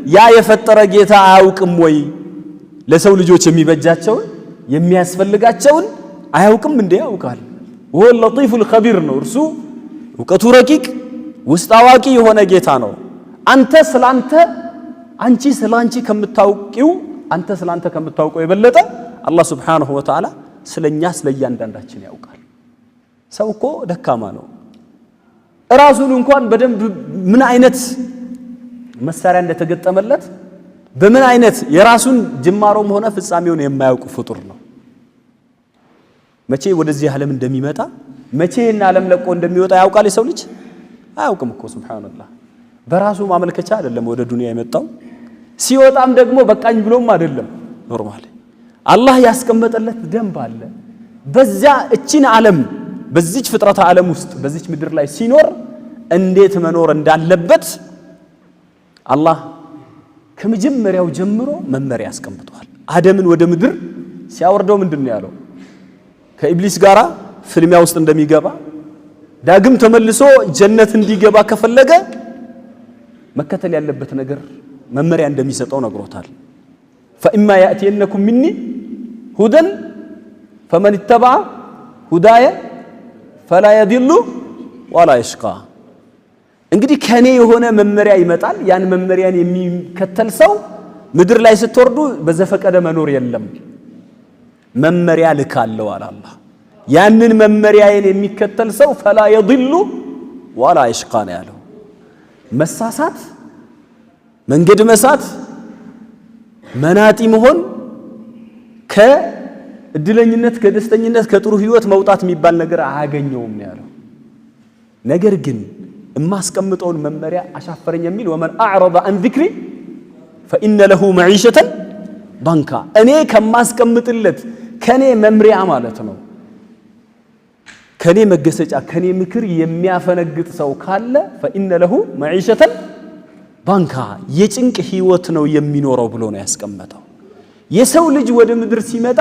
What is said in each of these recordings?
ያ የፈጠረ ጌታ አያውቅም ወይ? ለሰው ልጆች የሚበጃቸውን የሚያስፈልጋቸውን አያውቅም እንዴ? ያውቃል። وهو اللطيف الخبير ነው። እርሱ እውቀቱ ረቂቅ ውስጥ አዋቂ የሆነ ጌታ ነው። አንተ ስላንተ፣ አንቺ ስላንቺ ከምታውቂው፣ አንተ ስላንተ ከምታውቀው የበለጠ አላህ سبحانه وتعالى ስለኛ ስለ እያንዳንዳችን ያውቃል። ሰው እኮ ደካማ ነው። እራሱን እንኳን በደንብ ምን አይነት መሳሪያ እንደተገጠመለት፣ በምን አይነት የራሱን ጅማሮም ሆነ ፍጻሜውን የማያውቅ ፍጡር ነው። መቼ ወደዚህ ዓለም እንደሚመጣ፣ መቼ ይህን ዓለም ለቆ እንደሚወጣ ያውቃል የሰው ልጅ? አያውቅም እኮ፣ سبحان الله። በራሱ ማመልከቻ አይደለም ወደ ዱንያ የመጣው፣ ሲወጣም ደግሞ በቃኝ ብሎም አይደለም። Normally አላህ ያስቀመጠለት ደንብ አለ። በዚያ እቺን ዓለም፣ በዚች ፍጥረተ ዓለም ውስጥ፣ በዚች ምድር ላይ ሲኖር እንዴት መኖር እንዳለበት አላህ ከመጀመሪያው ጀምሮ መመሪያ አስቀምጧል። አደምን ወደ ምድር ሲያወርደው ምንድን ነው ያለው? ከኢብሊስ ጋራ ፍልሚያ ውስጥ እንደሚገባ፣ ዳግም ተመልሶ ጀነት እንዲገባ ከፈለገ መከተል ያለበት ነገር መመሪያ እንደሚሰጠው ነግሮታል። فإما يأتينكم مني هدى فمن اتبع هداي فلا يضل ولا يشقى። እንግዲህ ከኔ የሆነ መመሪያ ይመጣል። ያን መመሪያን የሚከተል ሰው ምድር ላይ ስትወርዱ በዘፈቀደ መኖር የለም፣ መመሪያ ልካለው አለ አላህ። ያንን መመሪያዬን የሚከተል ሰው فلا يضل ولا يشقى ነው ያለው። መሳሳት፣ መንገድ መሳት፣ መናጢ መሆን፣ ከእድለኝነት፣ ከደስተኝነት፣ ከጥሩ ህይወት መውጣት የሚባል ነገር አያገኘውም ነው ያለው። ነገር ግን እማስቀምጠውን መመሪያ አሻፈረኝ የሚል ومن أعرض عن ذكري فإن له معيشة ضنكا፣ እኔ ከማስቀምጥለት ከኔ መምሪያ ማለት ነው፣ ከኔ መገሰጫ፣ ከኔ ምክር የሚያፈነግጥ ሰው ካለ فإن له معيشة ضنكا፣ የጭንቅ ህይወት ነው የሚኖረው ብሎ ነው ያስቀመጠው። የሰው ልጅ ወደ ምድር ሲመጣ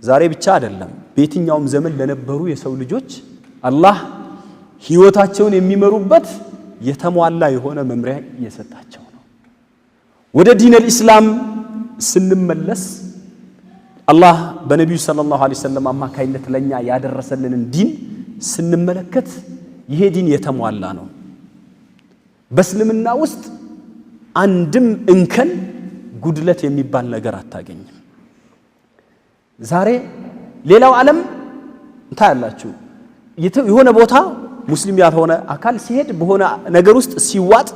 ዛሬ ብቻ አይደለም፣ በየትኛውም ዘመን ለነበሩ የሰው ልጆች አላህ ህይወታቸውን የሚመሩበት የተሟላ የሆነ መምሪያ እየሰጣቸው ነው። ወደ دين الإسلام ስንመለስ አላህ በነቢዩ صلى الله عليه وسلم አማካይነት ለኛ ያደረሰልንን ዲን ስንመለከት ይሄ ዲን የተሟላ ነው። በእስልምና ውስጥ አንድም እንከን፣ ጉድለት የሚባል ነገር አታገኝም። ዛሬ ሌላው ዓለም ታያላችሁ። የሆነ ቦታ ሙስሊም ያልሆነ አካል ሲሄድ በሆነ ነገር ውስጥ ሲዋጥ